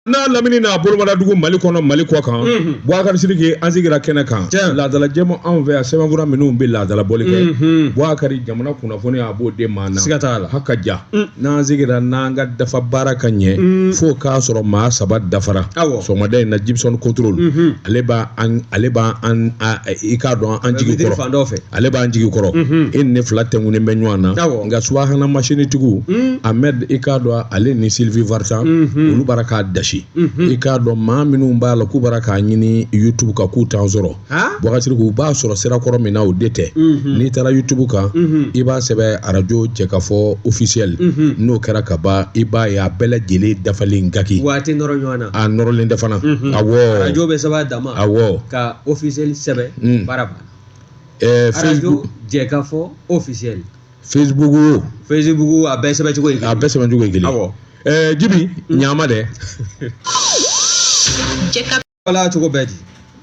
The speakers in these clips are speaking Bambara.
N'a lamini n'a bolomadadugu Mali kɔnɔ Mali kɔ kan Bubakari Sidiki an sigira kɛnɛ kan laadala jɛmu anw fɛ yan sɛbɛnfura minnu bɛ laadala bɔli kɛ Bubakari jamana kunnafoni a b'o de maa na siga t'a la haka ja n'an sigira n'an ka dafa baara ka ɲɛ fo k'a sɔrɔ maa saba dafara sɔgɔmada in na Jibson Control ale b'an ale b'an i k'a dɔn an jigi kɔrɔ fan dɔ fɛ ale b'an jigi kɔrɔ e ni ne fila tɛnkunnen bɛ ɲɔgɔn na nka subahana masinitigiw Ahmed i k'a dɔn ale ni Sylvie Vartan olu bara k'a dasi i k'a dɔn maa minnu b'a la k'u bara k'a ɲini YouTube kan k'u t'an sɔrɔ Bubakari Sidiki u b'a sɔrɔ sira kɔrɔ min na o de tɛ n'i taara YouTube kan i b'a sɛbɛn arajo jɛkafɔ officiel n'o kɛra ka ban i b'a ye a bɛɛ lajɛlen dafalen gaki waati nɔrɔ ɲɔgɔn na a nɔrɔlen tɛ fana awɔ arajo bɛ sɛbɛn a dama awɔ ka officiel sɛbɛn baara banna Facebook jɛkafɔ officiel Facebook o Facebook a bɛɛ sɛbɛncogo ye a bɛɛ sɛbɛncogo ye kelen awɔ Jibi ɲama dɛ wala cogo bɛɛ di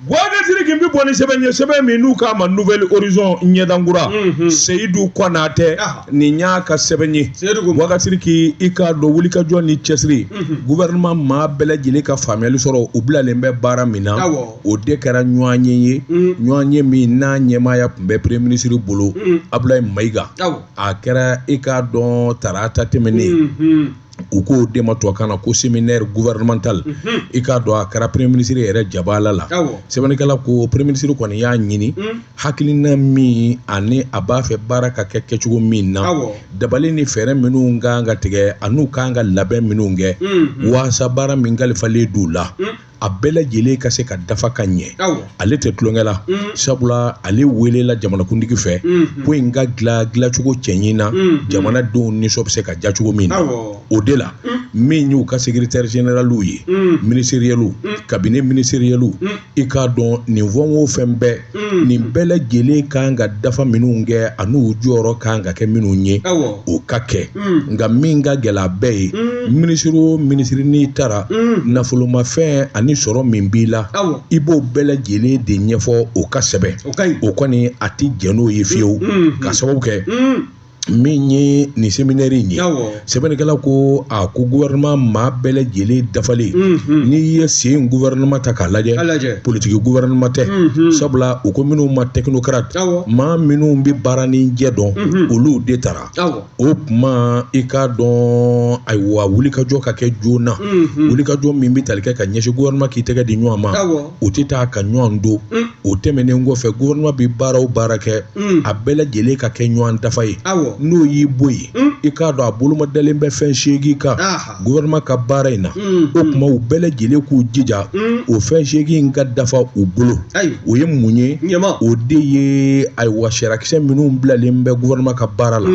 Bubakari Sidiki bɛ bɔ ni sɛbɛn ye sɛbɛn min n'u k'a ma Nouvel Horizon ɲɛdankura Seyidu Kɔnatɛ nin y'a ka sɛbɛn ye Bubakari Sidiki i k'a dɔn wulikajɔ ni cɛsiri gouvernement maa bɛɛ lajɛlen ka faamuyali sɔrɔ u bilalen bɛ baara min na o de kɛra ɲɔgɔnye ye ɲɔgɔnye min n'a ɲɛmaaya tun bɛ premier ministre bolo Abulayi Mayiga a kɛra i k'a dɔn tarata tɛmɛnen u k'o de ma tubabukan na ko séminaire gouvernemental i k'a dɔn a kɛra premier ministre yɛrɛ jabala la sɛbɛnnikɛla ko premier ministre kɔni y'a ɲini hakilina min ani a b'a fɛ baara ka kɛ kɛcogo min na dabali ni fɛɛrɛ minnu kan ka tigɛ an'u kan ka labɛn minnu kɛ waasa baara min kalifalen d'u la a bɛɛ lajɛlen ka se ka dafa ka ɲɛ ale tɛ tulonkɛ la sabula ale welela jamanakuntigi fɛ ko in ka dilan dilancogo cɛɲi na jamanadenw nisɔn bɛ se ka diya cogo min na o de la min y'u ka secrétaire généraliw ye ministériels cabinet ministériels i k'a dɔn nin fɛn o fɛn bɛɛ nin bɛɛ lajɛlen kan ka dafa minnu kɛ an'u jɔyɔrɔ kan ka kɛ minnu ye o ka kɛ nka min ka gɛlɛn a bɛɛ ye minisiri o minisiri n'i taara nafolomafɛn ani sɔrɔ min b'i la i b'o bɛɛ lajɛlen de ɲɛfɔ o ka sɛbɛn o kɔni a tɛ jɛn n'o ye fiyewu ka sababu kɛ min ye nin séminaire in ye sɛbɛnnikɛla ko a ko gouvernement maa bɛɛ lajɛlen dafalen n'i ye sen gouvernement ta k'a lajɛ politiki gouvernement tɛ sabula u ko minnu ma technocrate maa minnu bɛ baara ni jɛ dɔn olu de taara o tuma i k'a dɔn ayiwa wulikajɔ ka kɛ joona wulikajɔ min bɛ tali kɛ ka ɲɛsin gouvernement k'i tɛgɛ di ɲɔgɔn ma u tɛ taa ka ɲɔgɔn don o tɛmɛnen kɔfɛ gouvernement bɛ baara o baara kɛ a bɛɛ lajɛlen ka kɛ ɲɔgɔn dafa ye n'o y'i bɔ yen i k'a dɔn a bolomadalen bɛ fɛn seegin kan gouvernement ka baara in na o tuma u bɛɛ lajɛlen k'u jija o fɛn seegin in ka dafa u bolo o ye mun ye o de ye ayiwa sariyakisɛ minnu bilalen bɛ gouvernement ka baara la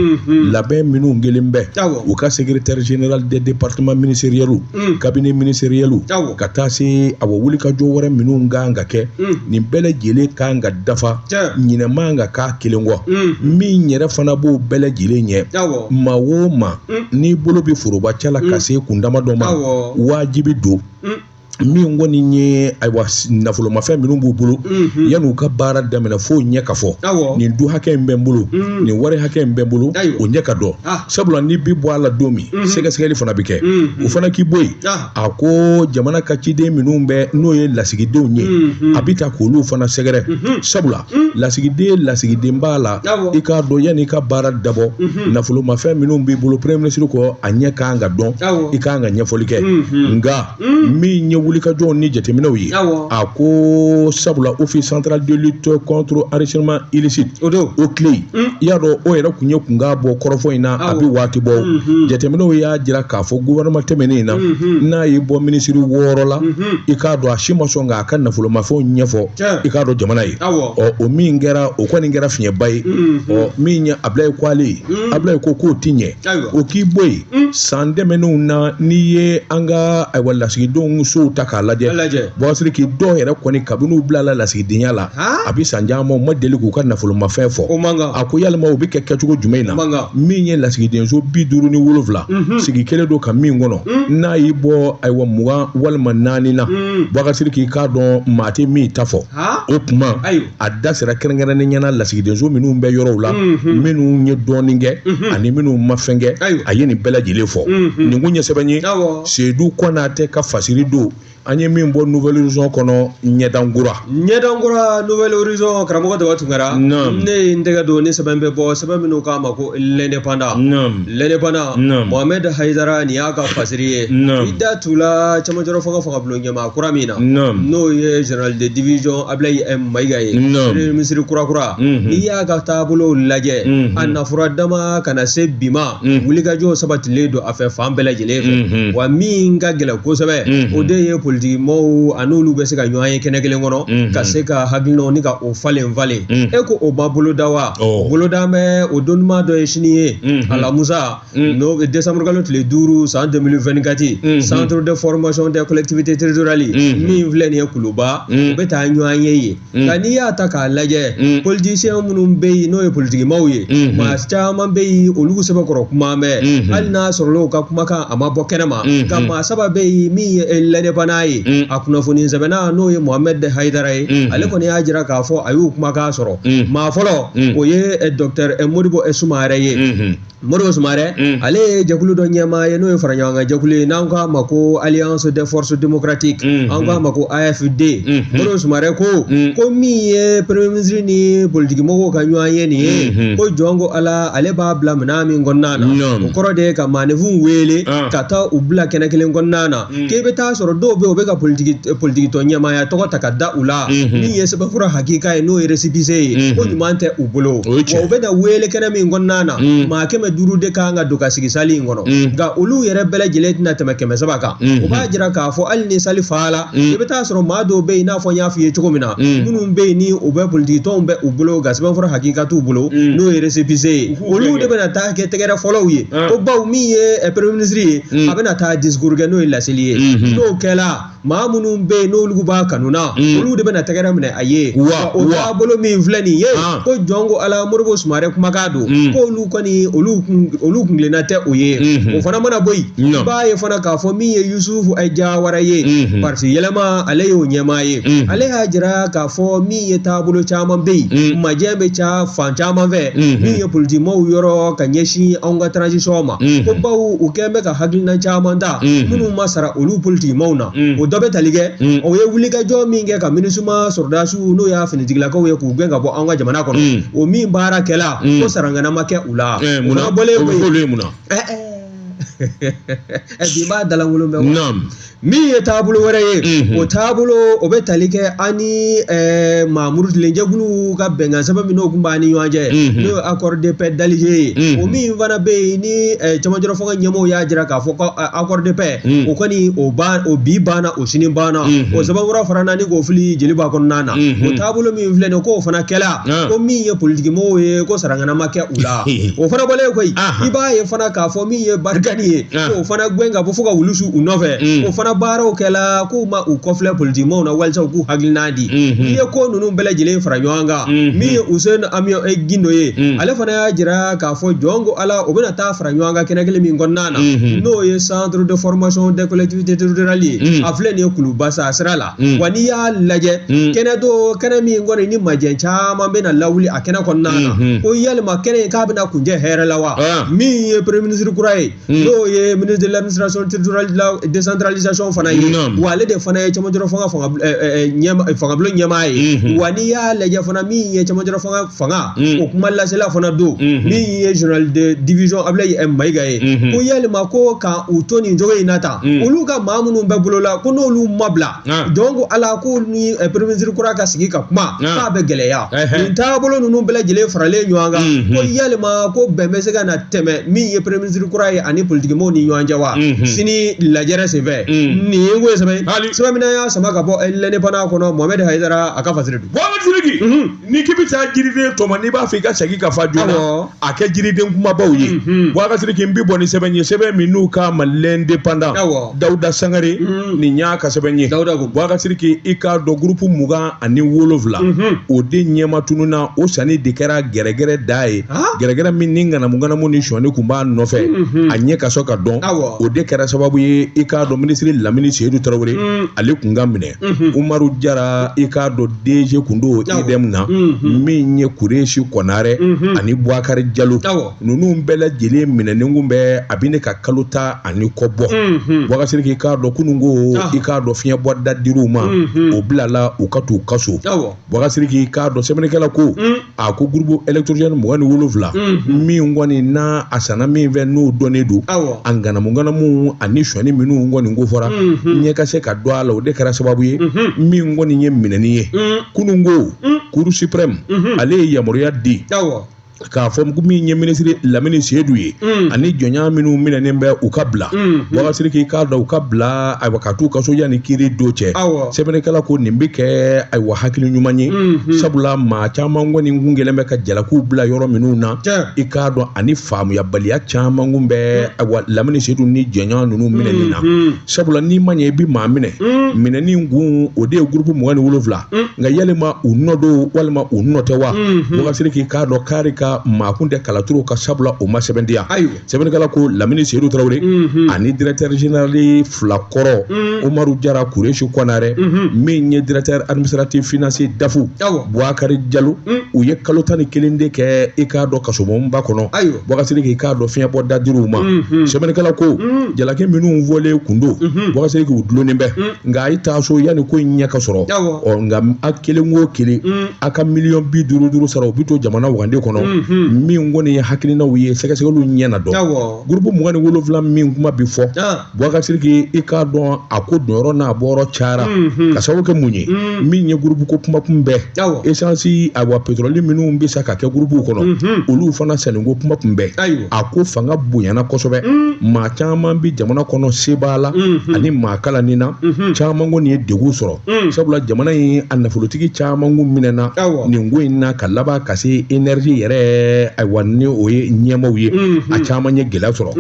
labɛn minnu kɛlen bɛ u ka secrétaire général des départements ministériels cabinet ministériel ka taa se awa wulikajɔ wɛrɛ minnu kan ka kɛ nin bɛɛ lajɛlen kan ka dafa ɲinɛ man ka k'a kelen kɔ min yɛrɛ fana b'o bɛɛ lajɛlen ɲɛ maa o maa n'i bolo bɛ foroba ca la ka se kundama dɔ ma wajibi don min kɔni ye ayiwa nafolomafɛn minnu b'u bolo yan'u ka baara daminɛ f'o ɲɛ ka fɔ nin du hakɛ in bɛ n bolo nin wari hakɛ in bɛ n bolo o ɲɛ ka dɔn sabula n'i bi bɔ a la don min sɛgɛsɛgɛli fana bɛ kɛ o fana k'i bɔ yen a ko jamana ka ciden minnu bɛ n'o ye lasigidenw ye a bɛ taa k'olu fana sɛgɛrɛ sabula lasigiden lasigiden b'a la i k'a dɔn yanni i ka baara dabɔ nafolomafɛn minnu b'i bolo premier ministre ko a ɲɛ kan ka dɔn i kan ka ɲɛfɔli kɛ nka min ye wulikajɔw ni jateminɛw ye a ko sabula office central de lutte contre enrichissement illicite OCLEI i y'a dɔn o yɛrɛ kun ye kun ka bɔ kɔrɔfɔ in na a bɛ waati bɔ jateminɛw y'a jira k'a fɔ gouvernement tɛmɛnen in na n'a y'i bɔ minisiri wɔɔrɔ la i k'a dɔn a si ma sɔn k'a ka nafolomafɛnw ɲɛfɔ i k'a dɔn jamana ye ɔ o min kɛra o kɔni kɛra fiɲɛba ye ɔ min ye Abulayi Kwale ye Abulayi ko k'o ti ɲɛ o k'i bɔ yen san tɛmɛnenw na n'i ye an ka ayiwa lasigidenw sow ta k'a lajɛ Bubakari Sidiki, dɔw yɛrɛ kɔni kabini u bilala lasigidenya la a bɛ san caman u ma deli k'u ka nafolomafɛn fɔ. A ko yalima u bɛ kɛ kɛcogo jumɛn na? Min ye lasigidenso 57 sigi kelen don ka min kɔnɔ, n'a y'i bɔ ayiwa 20 walima 4 na, Bubakari Sidiki, k'a dɔn maa tɛ min ta fɔ. O tuma a da sera kɛrɛnkɛrɛnnenya na lasigidenso minnu bɛ yɔrɔw la, minnu ye dɔɔnin kɛ ani minnu ma fɛn kɛ, a ye nin bɛɛ lajɛlen fɔ. Nin kun ye sɛbɛn ye, Seyidu Kɔnatɛ ka fasiri don, an ye min bɔ Nouvel Horizon kɔnɔ, Ɲɛdankura. Ɲɛdankura, Nouvel Horizon, karamɔgɔ Daba Tunkara, ne ye n tɛgɛ don ni sɛbɛn bɛ bɔ, sɛbɛn minnu k'a ma ko L'Indépendant. L'Indépendant, Mohamed Hayidara, nin y'a ka fasiri ye. I da t'u la cɛmancɛrɔ fanga fangabulon ɲɛmaa kura min na, n'o ye général de division Ablaye Mayiga ye, premier ministre kura kura. N'i y'a ka taabolo lajɛ, a nafura dama ka na se bi ma, wulikajɔ sabatilen don a fɛ fan bɛɛ lajɛlen fɛ. Wa min ka gɛlɛn kosɛbɛ, o de ye politikimɔgɔw a n'olu bɛ se ka ɲɔgɔn ye kɛnɛ kelen kɔnɔ ka se ka hakilinaw ni ka o falen falen. E ko o ma boloda wa? Boloda bɛ o don duman dɔ ye sini ye, alamusa, n'o décembre kalo tile 5 san 2024, centre de formation des collectivités territoriales min filɛ nin ye Kuluba, o bɛ taa ɲɔgɔn ye yen. Nka n'i y'a ta k'a lajɛ, politicien minnu bɛ yen n'o ye politikimaaw ye, maa caman bɛ yen olu sɛbɛkɔrɔ kuma mɛn, hali n'a sɔrɔla u ka kumakan a ma bɔ kɛnɛ ma. Nka maa saba bɛ yen, min ye L'Indépendant ye, a kunnafoni sɛbɛnna, n'o ye Mohamed Hayidara ye, ale kɔni y'a jira k'a fɔ a y'u kumakan sɔrɔ. Maa fɔlɔ, o ye docteur Modibo Sumarɛ ye. Modibo Sumarɛ, ale ye jɛkulu dɔ ɲɛmaa ye, n'o ye faraɲɔgɔnkan jɛkulu ye, n'an k'a ma ko Alliance des forces démocratiques, an k'a ma ko AFD. Modibo Sumarɛ ko min ye premier ministre ni politikimɔgɔw ka ɲɔgɔn ye nin ye, ko jɔn ko Ala, ale b'a bila minɛn min kɔnɔna na, o kɔrɔ de ye ka maaninfinw wele ka taa u bila kɛnɛ kelen kɔnɔna na, k'e bɛ taa sɔrɔ dɔw bɛ yen, u bɛ ka politiki tɔn ɲɛmaaya tɔgɔ ta ka da u la, min ye sɛbɛnfura hakika ye, n'o ye récépissé ye, ko ɲuman tɛ u bolo. Wa u bɛ na wele kɛnɛ min kɔnɔna na, maa 500 de kan ka don ka sigi salle in kɔnɔ, nka olu yɛrɛ bɛɛ lajɛlen tɛna tɛmɛ 300 kan. O b'a jira k'a fɔ hali ni salle fala, i bɛ taa sɔrɔ maa dɔw bɛ yen, i n'a fɔ n y'a f'i ye cogo min na, minnu bɛ yen ni u bɛ politiki tɔnw bɛ u bolo, nka sɛbɛnfura hakika t'u bolo, n'o ye récépissé ye, olu de bɛna taa kɛ tɛgɛrɛ fɔlɔw ye. Ko baw min ye premier ministre ye, a bɛna taa discours kɛ, n'o ye laseli ye. N'o kɛla, maa minnu bɛ yen n'olu b'a kanu na, olu de bɛna tɛgɛrɛ minɛ a ye. Wa o taabolo min filɛ nin ye, ko jɔn ko Ala, Modibo Sumarɛ kumakan don, k'olu kɔni olu kuntilenna tɛ o ye. O fana mana bɔ yen, i b'a ye fana k'a fɔ min ye Yusufu Jawara ye, parti yɛlɛma, ale y'o ɲɛmaa ye. Ale y'a jira k'a fɔ min ye taabolo caman bɛ yen, majɛ bɛ ca fan caman fɛ, min ye politikimɔgɔw yɔrɔ ka ɲɛsin anw ka transition ma, ko baw u kɛn bɛ ka hakilina caman ta minnu ma sara olu politikimɔgɔw na. O dɔ bɛ tali kɛ o ye wulikajɔ min kɛ ka MINUSMA sɔrɔdasiw, n'o y'a finitigilakaw ye, k'u gɛn ka bɔ an ka jamana kɔnɔ, o min baara kɛla, ko sarangana ma kɛ u la. O fana bɔlen koyi, mun na? Bi b'a dalankolon bɛ. Min ye taabolo wɛrɛ ye, o taabolo o bɛ tali kɛ an ni maa murutilenjɛkulu ka bɛnkan sɛbɛn min n'o tun b'an ni ɲɔgɔn cɛ, n'o ye accord de paix d'Alger ye. O min fana bɛ yen ni cɛmancɛrɔ fanga ɲɛmɔgɔw y'a jira k'a fɔ ko accord de paix o kɔni o bi banna, o sini banna, o sɛbɛnfura fana na ni k'o fili jeliba kɔnɔna na. O taabolo min filɛ nin ye, k'o fana kɛla, ko min ye politikimɔgɔw ye, ko sarangana ma kɛ u la. O fana bɔlen koyi, i b'a ye fana k'a fɔ min ye Barikani ye, k'o fana gɛn ka bɔ fo ka wulu su u nɔfɛ, o fana baaraw kɛla k'u ma u kɔfilɛ politikimɔgɔw na walisa u k'u hakilina di. N'i ye ko ninnu bɛɛ lajɛlen fara ɲɔgɔn kan, min ye Useni Amiɔn Gindo ye, ale fana y'a jira k'a fɔ jɔn ko Ala, o bɛna taa fara ɲɔgɔn kan kɛnɛ kelen min kɔnɔna na, n'o ye centre de formation des collectivités territoriales ye, a filɛ nin ye Kuluba sa sira la. Wa n'i y'a lajɛ, kɛnɛ do kɛnɛ min kɔni ni majɛ caman bɛna lawuli a kɛnɛ kɔnɔna na, ko yalima kɛnɛ in k'a bɛna kuncɛ hɛrɛ la wa? Min ye premier ministre kura ye, n'o ye ministre de l'administration territoriale de la décentralisation fana ye, wa ale de fana ye cɛmancɛrɔ fanga fangabulon ɲɛmaa ye. Wa n'i y'a lajɛ fana, min ye cɛmancɛrɔ fanga o kuma lasela fana don, min ye général de division Ablaye Mayiga ye, ko yalima ko ka u to nin cogo in na tan, olu ka maa minnu bɛ bolo la, ko n'olu ma bila, donc Ala ko ni premier ministre kura ka sigi ka kuma, k'a bɛ gɛlɛya. Nin taabolo ninnu bɛɛ lajɛlen faralen ɲɔgɔn kan, ko yalima ko bɛn bɛ se ka na tɛmɛ min ye premier ministre kura ye ani politikimɔgɔw ni ɲɔgɔn cɛ wa sini lajɛrɛ senfɛ nin ye ko ye sɛbɛn sɛbɛn min y'a sama ka bɔ l'Indépendant kɔnɔ Mohamed Hayidara a ka fasiri don. Boubacar Sidiki n'i k'i bɛ taa jiriden tɔmɔ n'i b'a fɛ i ka segin ka fa joona a kɛ jiriden kumabaw ye Boubacar Sidiki n bɛ bɔ ni sɛbɛn ye sɛbɛn min n'u k'a ma l'Indépendant Dawuda Sangare nin y'a ka sɛbɛn ye Boubacar Sidiki i k'a dɔn groupe 27 o de ɲɛma tununna o sanni de kɛra gɛrɛgɛrɛ da ye gɛrɛgɛrɛ min ni ŋanamu ŋanamu ni sɔni kun b'a nɔfɛ a ɲɛ ka sɔn ka dɔn o de kɛra sababu ye i k'a dɔn minisiri Lamini Seyidu Tarawele ale kun ka minɛ Umaru Jara i k'a dɔn DG kun don IDM na min ye Kuresi Kɔnarɛ ani Bubakari Jalo ninnu bɛɛ lajɛlen minɛnen kun bɛ a bɛ ne ka kalo 10 ani kɔ bɔ Boubacar Sidiki i k'a dɔn kunun ko i k'a dɔn fiɲɛ bɔ da dir'u ma o bilala u ka t'u ka so Boubacar Sidiki i k'a dɔn sɛbɛnnikɛla ko a ko groupe électrogène 27 min kɔni n'a a sanna min fɛ n'o dɔnnen don a ŋanamu ŋanamu ani sɔni minnu kɔni ko fɔra ɲɛ ka se ka dɔn a la o de kɛra sababu ye min kɔni ye minɛni ye kunun ko cour suprême ale ye yamaruya di k'a fɔ min ye minisiri Lamini Seyidu ye ani jɔnya minnu minɛnen bɛ u ka bila Boubacar Sidiki i k'a dɔn u ka bila ayiwa ka t'u ka so yanni kiiri don cɛ sɛbɛnnikɛla ko nin bɛ kɛ ayiwa hakili ɲuman ye sabula maa caman kɔni kun kɛlen bɛ ka jalakiw bila yɔrɔ minnu na i k'a dɔn ani faamuyabaliya caman kun bɛ ayiwa Lamini Seyidu ni jɔnya ninnu minɛni na sabula n'i ma ɲɛ i bɛ maa minɛ minɛni kun o de ye groupe 27 nka yalima u nɔ don walima u nɔ tɛ wa Boubacar Sidiki i k'a dɔn kari ka maa kun tɛ kalaturu ka sabula o ma sɛbɛntiya sɛbɛnnikɛla ko Lamini Seyidu Tarawele ani directeur général fila kɔrɔ Umaru Jara Kuresi Kɔnarɛ min ye directeur administratif financier DAF Bubakari Jalo u ye kalo 11 de kɛ i k'a dɔn kasobonba kɔnɔ Boubacar Sidiki i k'a dɔn fiɲɛ bɔ da dir'u ma sɛbɛnnikɛla ko jalaki minnu fɔlen kun don Boubacar Sidiki u dulonnen bɛ nka a ye taa so yanni ko in ɲɛ ka sɔrɔ ɔ nka a kelen o kelen a ka miliyɔn 50 sara o bɛ to jamana wagande kɔnɔ min kɔni ye hakilinaw ye sɛgɛsɛgɛliw ɲɛ na dɔn groupe 27 min kuma bɛ fɔ Boubacar Sidiki i k'a dɔn a ko donyɔrɔ n'a bɔyɔrɔ cayara ka sababu kɛ mun ye min ye groupe ko kuma kun bɛɛ essence ayiwa pétrole minnu bɛ sa ka kɛ groupe kɔnɔ olu fana sanniko kuma kun bɛɛ a ko fanga bonyana kosɛbɛ maa caman bɛ jamana kɔnɔ sebaa la ani maa kalannen na caman kɔni ye degun sɔrɔ sabula jamana in a nafolotigi caman kun minɛna nin ko in na ka laban ka se énergie yɛrɛ ayiwa ni o ye ɲɛmaaw ye a caman ye gɛlɛya sɔrɔ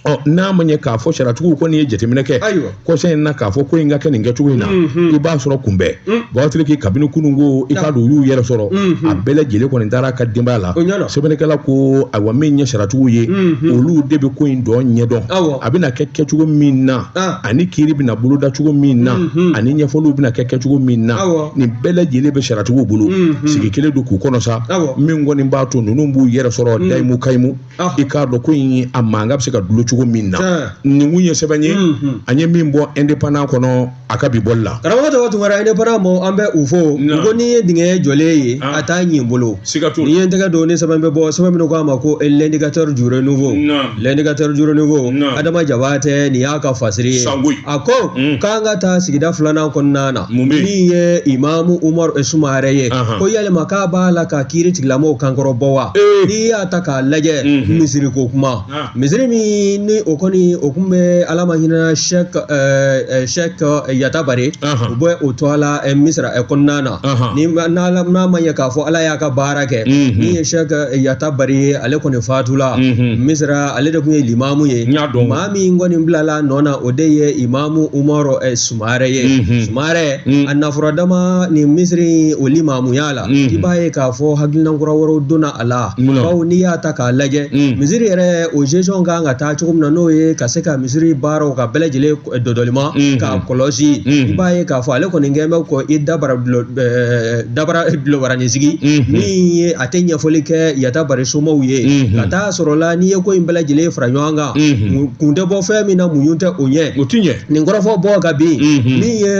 ɔ n'a ma ɲɛ k'a fɔ sariyatigiw kɔni ye jateminɛ kɛ kɔsa in na k'a fɔ ko in ka kɛ nin kɛcogo in na i b'a sɔrɔ kunbɛn Boubacar Sidiki kabini kunun ko i k'a dɔn u y'u yɛrɛ sɔrɔ a bɛɛ lajɛlen kɔni taara a ka denbaya la sɛbɛnnikɛla ko ayiwa min ye sariyatigiw ye olu de bɛ ko in dɔn ɲɛdɔn a bɛna kɛ kɛcogo min na ani kiiri bɛna boloda cogo min na ani ɲɛfɔliw bɛna kɛ kɛcogo min na nin bɛɛ lajɛlen bɛ sariyatigiw bolo sigi kelen don k'u kɔnɔ sa min kɔni b'a to ninnu b'u yɛrɛ sɔrɔ dayimu kayimu i k'a dɔn ko in a mankan bɛ se ka dulon cogo min na nin kun ye sɛbɛn ye an ye min bɔ indépendant kɔnɔ a ka bi bɔli la karamɔgɔ tɔgɔ Tunkara indépendant mɔ an bɛ u fo u ko n'i ye dingɛ jɔlen ye a t'a ɲin bolo n'i ye n tɛgɛ don ni sɛbɛn bɛ bɔ sɛbɛn min ko a ma ko l'indicateur du renouveau l'indicateur du renouveau Adama Jabatɛ nin y'a ka fasiri ye a ko k'an ka taa sigida filanan kɔnɔna na min ye imamu Umaru Sumarɛ ye ko yalima k'a b'a la ka kiiri tigilamɔgɔw kankɔrɔbɔ wa n'i y'a ta k'a lajɛ misiri ko kuma misiri min ni o kɔni o kun bɛ Ala ma hinɛ Sɛk Yatabare u bɛ o tɔgɔ la Misira kɔnɔna na ni n'a ma ɲɛ k'a fɔ Ala y'a ka baara kɛ min ye Sɛk Yatabare ye ale kɔni fatula Misira ale de kun ye limamu ye maa min kɔni bilala nɔ na o de ye imamu Umaru Sumarɛ ye Sumarɛ a nafura dama nin misiri o limamuya la i b'a ye k'a fɔ hakilina kura wɛrɛw donna a la bawo n'i y'a ta k'a lajɛ misiri yɛrɛ o gestion kan ka taa cogo min na n'o ye ka se ka misiri baaraw ka bɛɛ lajɛlen dɔdɔlima k'a kɔlɔsi i b'a ye k'a fɔ ale kɔni kɛn bɛ kɔ i dabara dabara dulɔbaranin sigi min ye a tɛ ɲɛfɔli kɛ Yatabare somaw ye ka taa sɔrɔ la n'i ye ko in bɛɛ lajɛlen fara ɲɔgɔn kan kun tɛ bɔ fɛn min na muɲu tɛ o ɲɛ o tɛ ɲɛ nin kɔrɔfɔ bɔ ka bin min ye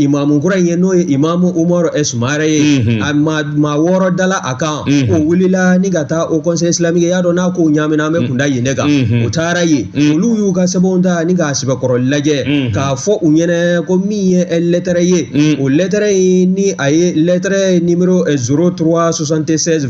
imamu kura in ye n'o ye imamu Umaru Sumarɛ ye a maa wɔɔrɔ dala a kan o wulila ni ka taa haut conseil islamique y'a dɔn n'a ko ɲaamina an bɛ kunda yen ne kan o taara yen. ye olu y'u ka sɛbɛnw ta ni k'a sɛbɛkɔrɔ lajɛ k'a fɔ u ɲɛna ko min ye lɛtɛrɛ ye o lɛtɛrɛ in ni a ye lɛtɛrɛ numéro 0376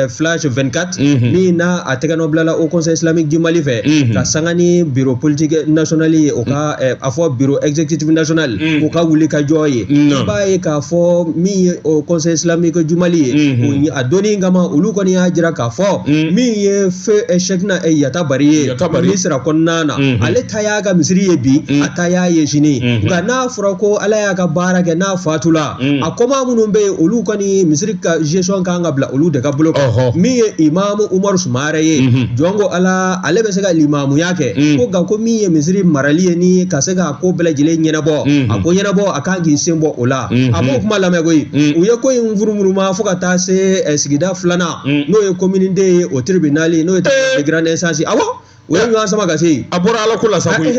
flèche 24 min n'a a tɛgɛnɔ bilala Haut Conseil islamique du Mali fɛ ka sanga ni bureau politique national ye o ka a fɔ bureau exécutif national o ka wuli ka jɔ ye i b'a ye k'a fɔ min ye Haut Conseil islamique du Mali ye a donni kama olu kɔni y'a jira k'a fɔ min ye feu Cheikhna Yata Bari ye Misira kɔnɔna na ale ta y'a ka misiri ye bi a ta y'a ye sini nka n'a fɔra ko Ala y'a ka baara kɛ n'a fatula a kɔma minnu bɛ yen olu kɔni misiri ka gestion kan ka bila olu de ka bolo kan min ye imamu Umaru Sumare ye jɔn ko Ala ale bɛ se ka limamuya kɛ ko nka ko min ye misiri marali ye ni ka se k'a ko bɛɛ lajɛlen ɲɛnabɔ a ko ɲɛnabɔ a kan k'i sen bɔ o la a m'o kuma lamɛn koyi u ye ko in furumuruma fo ka taa se sigida filanan n'o ye commune deux ye o tribunal n'o ye tribunal de grande instance awɔ u ye ɲɔgɔn sama ka se yen a bɔra ala ko la sa koyi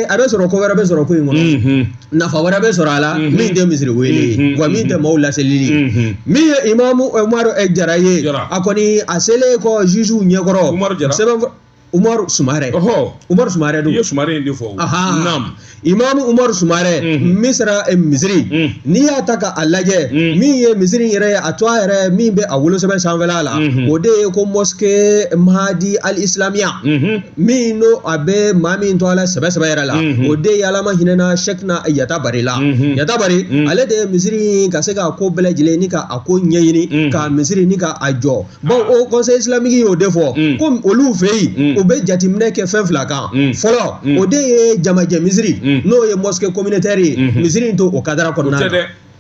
a bɛ sɔrɔ ko wɛrɛ bɛ sɔrɔ ko in kɔnɔ nafa wɛrɛ bɛ sɔrɔ a la min tɛ misiri wele ye wa min tɛ maaw laselili ye min ye imamu Umaru Jara ye a kɔni a selen kɔ jugew ɲɛkɔrɔ Umaru Jara sɛbɛn Umaru Sumare Umaru Sumare don i ye Sumare in de fɔ naam Imamu Umaru Sumare Misira misiri n'i y'a ta k'a lajɛ min ye misiri yɛrɛ ye a tɔgɔ yɛrɛ min bɛ a wolosɛbɛn sanfɛla la o de ye ko mosquée Mahadi al Islamiya min n'o a bɛ maa min tɔgɔ la sɛbɛ sɛbɛ yɛrɛ la o de ye Ala ma hinɛna Cheikhna Yata Bari la Yata Bari ale de ye misiri ka se k'a ko bɛɛ lajɛlen ni ka a ko ɲɛɲini ka misiri ni ka a jɔ bon Haut Conseil islamique y'o de fɔ ko olu fɛ yen u bɛ jateminɛ kɛ fɛn fila kan fɔlɔ o de ye jamajɛ misiri n'o ye mosquée communautaire ye misiri in t'o cadre kɔnɔna na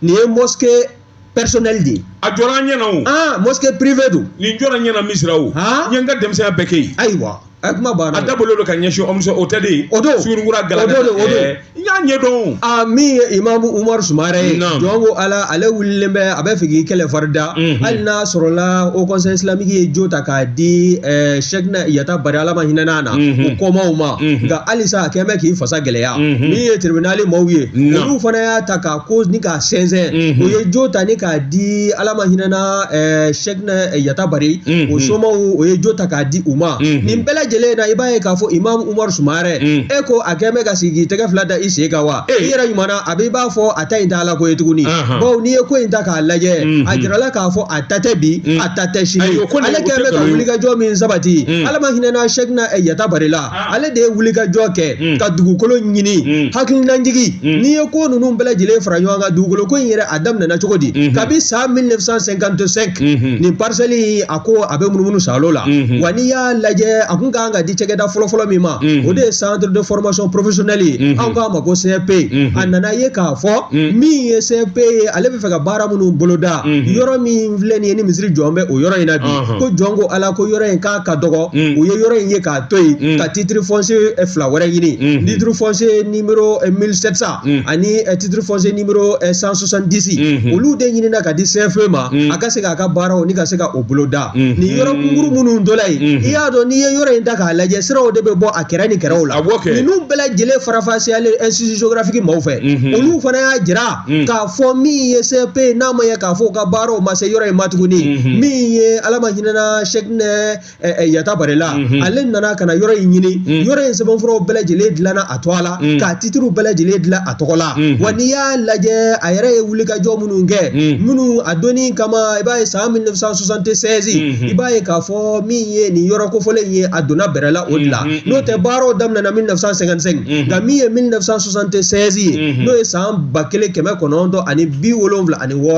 nin ye mosquée personnelle de ye a jɔra an ɲɛna o ah mosquée privée don nin jɔra n ɲɛna Misira o n ye n ka denmisɛnya bɛɛ kɛ yen ayiwa a kuma banna a dabɔlen don ka ɲɛsin ɔmuso o tɛ de ye o don Sugunikura gala o don o don n y'a ɲɛdɔn a min ye imamu Umaru Sumare ye jɔn ko Ala ale wulilen bɛ a bɛ fɛ k'i kɛlɛ farida hali n'a sɔrɔla Haut Conseil islamique ye jo ta k'a di Cheikhna Yata Bari Ala ma hinɛna na o kɔmaw ma nka halisa a kɛn bɛ k'i fasa gɛlɛya min ye tribunal maaw ye olu fana y'a ta k'a ko ni k'a sɛnsɛn u ye jo ta ni k'a di Ala ma hinɛna Cheikhna Yata Bari o somaw o ye jo ta k'a di u ma nin bɛɛ lajɛlen na i b'a ye k'a fɔ imamu Umaru Sumare e ko a kɛn bɛ ka sigi k'i tɛgɛ fila da i sen kan wa i yɛrɛ ɲuman na a b'i b'a fɔ a ta in t'a la ko ye tuguni bawo n'i ye ko in ta k'a lajɛ a jirala k'a fɔ a ta tɛ bi a ta tɛ sini ale kɛn bɛ ka wulikajɔ min sabati Ala ma hinɛna Cheikhna Yata Bari la ale de ye wulikajɔ kɛ ka dugukolo ɲini hakilinajigi n'i ye ko ninnu bɛɛ lajɛlen fara ɲɔgɔn kan dugukolo ko in yɛrɛ a daminɛna cogo di kabi san 1955 nin parcelle in a ko a bɛ munumunu salo la wa n'i y'a lajɛ a kun kan ka di cakɛda fɔlɔfɔlɔ min ma o de ye centre de formation professionnelle ye anw k'a ma ko CFP a nana ye k'a fɔ min ye CFP ye ale bɛ fɛ ka baara minnu boloda yɔrɔ min filɛ nin ye ni misiri jɔn bɛ o yɔrɔ in na bi ko jɔn ko Ala ko yɔrɔ in k'a ka dɔgɔ u ye yɔrɔ in ye k'a to yen ka titre foncier fila wɛrɛ ɲini titre foncier numéro 1700 ani titre foncier numéro 170 olu de ɲinina ka di CFP ma a ka se k'a ka baaraw ni ka se ka o boloda nin yɔrɔ kunkuru minnu tola yen i y'a dɔn n'i ye yɔrɔ in ta k'a lajɛ siraw de bɛ bɔ a kɛrɛ ni kɛrɛw la ninnu bɛɛ lajɛlen farafasiyalen institut géographique maaw fɛ olu fana y'a jira k'a fɔ min ye CFP n'a ma ye k'a fɔ u ka baaraw ma se yɔrɔ in ma tuguni min ye Ala ma hinɛna Cheikhna Yata Bari la ale nana ka na yɔrɔ in ɲini yɔrɔ in sɛbɛnfuraw bɛɛ lajɛlen dilanna a tɔgɔ la k'a titiriw bɛɛ lajɛlen dilan a tɔgɔ la wa n'i y'a lajɛ a yɛrɛ ye wulikajɔ minnu kɛ minnu a donni kama i b'a ye san 1976 i b'a ye k'a fɔ min ye nin yɔrɔ kofɔlen ye a donna bɛrɛ la o de la n'o tɛ baaraw daminɛna 1955 nka min ye 1976 ye n'o ye san 1976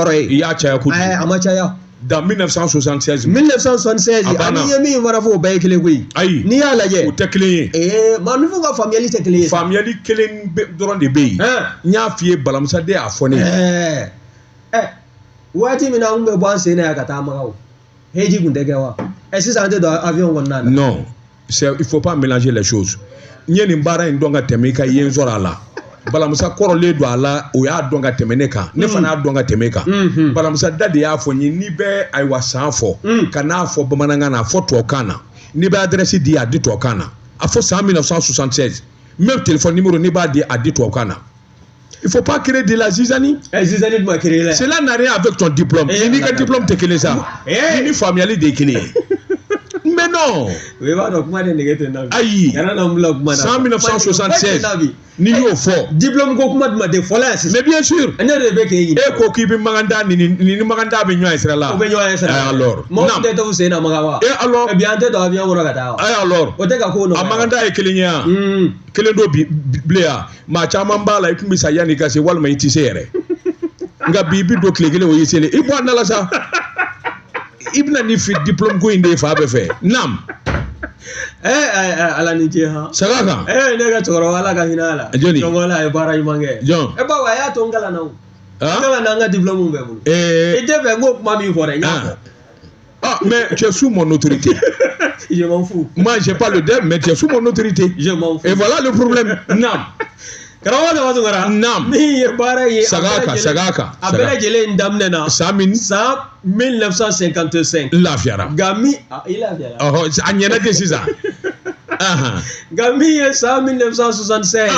ye i y'a caya kojugu a ma caya dans 1976 1976 ani ye min fana fɔ o bɛɛ ye kelen koyi ayi n'i y'a lajɛ o tɛ kelen ye maaninfinw ka faamuyali tɛ kelen ye faamuyali kelen dɔrɔn de bɛ yen n y'a f'i ye Balamusa de y'a fɔ ne ye waati min na an kun bɛ bɔ an sen na yan ka taa Maka o heji kun tɛ kɛ wa sisan an tɛ don avion kɔnɔna na non c'est il faut pas mélanger les choses n ye nin baara in dɔn ka tɛmɛ i ka yen sɔrɔ a la Balamusa kɔrɔlen don a la o y'a dɔn ka tɛmɛ ne kan ne fana y'a dɔn ka tɛmɛ e kan Balamusa da de y'a fɔ n ye n'i bɛ ayiwa san fɔ ka n'a fɔ bamanankan na a fɔ tubabukan na n'i bɛ adresse di a di tubabukan na a fɔ san 1976 même téléphone numéro n'i b'a di a di tubabukan na. Il faut pas créer de la zizanie. Zizanie tun ma créer la. Cela n'a rien avec ton diplôme. Ni n'i ka diplôme tɛ kelen sa. Ni ni faamuyali de ye kelen ye. Mais Mais non. I b'a dɔn kuma de nege tɛ n na bi. Ayi. Kana na n bila kuma na. San 1976 n'i y'o fɔ. Diplôme ko kuma dun ma de fɔla yan sisan. Mais bien sûr. Ne de bɛ k'e ɲininka. E ko k'i bɛ Maganda ni ni Maganda bɛ ɲɔgɔn ye sira la. O bɛ ɲɔgɔn ye sira la. Eh alors. Maaw tɛ taa u sen na Makan wa. Eh alors. Bi an tɛ don avion kɔnɔ ka taa wa. Eh alors. O tɛ ka ko nɔgɔya. A Maganda ye kelen ye yan. Kelen don bi bilen yan. Maa caman b'a la i tun bɛ sa yanni i ka se walima i tɛ se yɛrɛ. Nka bi i bɛ don tile kelen o y'i selen i bɔ a da la sa. I bɛna ni fi diplôme ko in de ye fan bɛɛ fɛ. Naam. Ala ni ce han. Saga kan. Ne ka cɛkɔrɔba ala ka hinɛ a la. Jɔni? Jɔn a ye baara ɲuman kɛ. Jɔn? Bawo a y'a to n kalan na o. N kalan na n ka diplôme bɛɛ bolo. I tɛ fɛ n k'o kuma min fɔ dɛ n y'a fɔ. Ah, mais tu es sous mon autorité. Je m'en fous. Moi, j'ai pas le DEM, mais tu es sous mon autorité. Je m'en fous. Et voilà le problème. Naam. Karamɔgɔ Daba Tunkara. Naam. Min ye baara ye. Saga kan, saga kan. A bɛɛ lajɛlen daminɛ na. San min? San 1955. N lafiyara. Nka min i lafiyara. Ɔhɔ, a ɲɛna ten sisan. Nka min ye san 1976.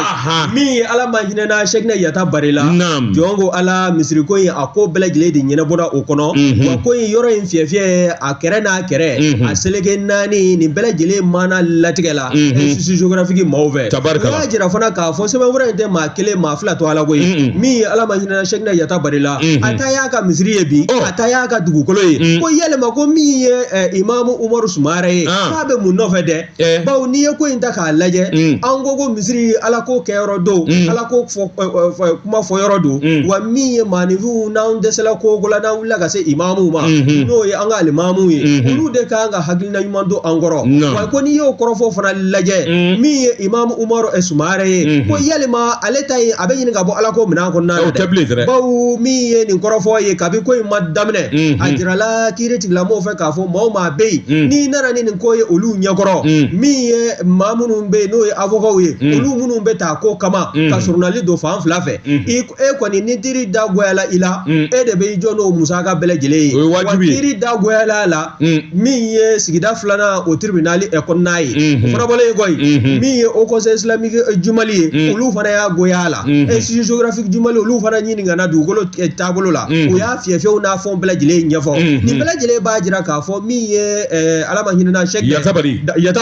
Min ye ala ma hinɛna Sɛkinɛ Yata Bari la. Naam. Jɔn ko ala misiri ko in a ko bɛɛ lajɛlen de ɲɛnabɔra o kɔnɔ. Wa ko in yɔrɔ in fiyɛ a kɛrɛ n'a kɛrɛ. A seleke naani nin bɛɛ lajɛlen mana latigɛ la. Institut géographique maaw fɛ. Tabarikala. U y'a jira fana k'a fɔ sɛbɛnfura in tɛ maa kelen maa fila to ala ko ye. Min ye ala ma hinɛna Sɛkinɛ Yata Bari la. A ta y'a ka misiri ye bi. A ta y'a ka dugukolo ye. Ko yalima ko min ye Imamu Umaru Sumare ye. K'a bɛ mun nɔfɛ dɛ. Bawo n'i ye ko in ta k'a lajɛ an ko ko misiri ala ko kɛyɔrɔ don ala ko kuma fɔ yɔrɔ don wa min ye maaninfinw n'anw dɛsɛla ko ko la n'an wulila ka se imamuw ma n'o ye an ka alimamuw ye olu de kan ka hakilina ɲuman don an kɔrɔ wa ko n'i y'o kɔrɔfɔ fana lajɛ min ye imamu Umaru Sumare ye ko yalima ale ta ye a bɛ ɲini ka bɔ ala ko minɛn kɔnɔna na dɛ bawo min ye nin kɔrɔfɔ ye kabi ko in ma daminɛ a jirala kiiri tigilamɔgɔw fɛ k'a fɔ maa o maa bɛ yen n'i nana ni nin ko ye olu ɲɛkɔrɔ min ye maa minnu bɛ yen n'o ye avocats ye olu minnu bɛ taa ko kama ka surunali don fan fila fɛ e kɔni ni kiiri da goyala i la e de bɛ i jɔ n'o musaka bɛɛ lajɛlen ye wa kiiri da goyala la min ye sigida filanan o tribunal kɔnɔna ye o fana bɔlen kɔ yen min ye Haut Conseil islamique du Mali ye olu fana y'a goya la Institut géographique du Mali olu fana ɲininkana dugukolo taabolo la u y'a fiyɛfiyɛw n'a fɛnw bɛɛ lajɛlen ɲɛfɔ nin bɛɛ lajɛlen b'a jira k'a fɔ min ye ala ma hinɛna Sɛki Yata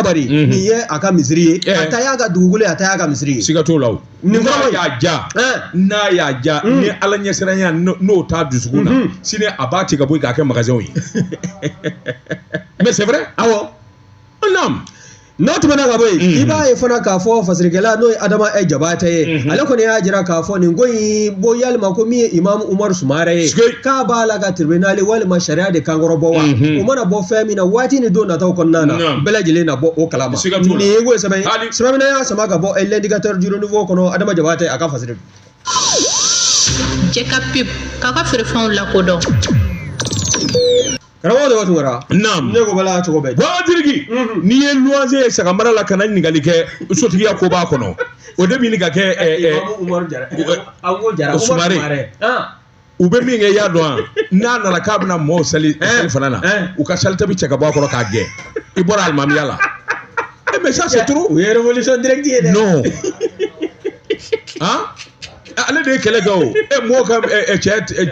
Bari nin ye a ka misiri ye a ta y'a ka dugukolo ye a ta y'a ka misiri ye siga t'o la o nin kɔrɔ y'a ja n'a y'a ja ni ala ɲɛsiranya n'o t'a dusukun na sini a b'a ci ka bɔ yen k'a kɛ magasin ye mais c'est vrai awɔ naam. N'o tɛmɛna ka bɔ yen i b'a ye fana k'a fɔ fasirikɛla n'o ye Adama Jabatɛ ye ale kɔni y'a jira k'a fɔ nin ko in bo yalima ko min ye Imamu Umaru Sumare ye k'a b'a la ka tribunal walima sariya de kankɔrɔbɔ wa o mana bɔ fɛn min na waati ni don nataw kɔnɔna na bɛɛ lajɛlen na bɔ o kalama nin ye ko sɛbɛn sɛbɛn y'a sama ka bɔ l'indicateur du renouveau kɔnɔ Adama Jabatɛ a ka fasiri. Jɛka pub k'a ka feerefɛnw lakodɔn. Karamɔgɔ Daba Tunkara. Naam. Ne ko bala cogo bɛɛ. Bɔdiriki. N'i ye luwanse ye sagamara la kana ɲininkali kɛ sotigiya ko b'a kɔnɔ. O de bɛ ɲini ka kɛ. Imamu Umaru Jara. An ko Jara. Sumare. U bɛ min kɛ i y'a dɔn wa n'a nana k'a bɛna mɔɔw sali sali fana na u ka salita bɛ cɛ ka bɔ a kɔrɔ k'a gɛn i bɔra alimamiya la. Mais ça c'est trop. O ye révolution directe ye dɛ. Non. Han. Ale de ye kɛlɛ kɛ o e mɔgɔ ka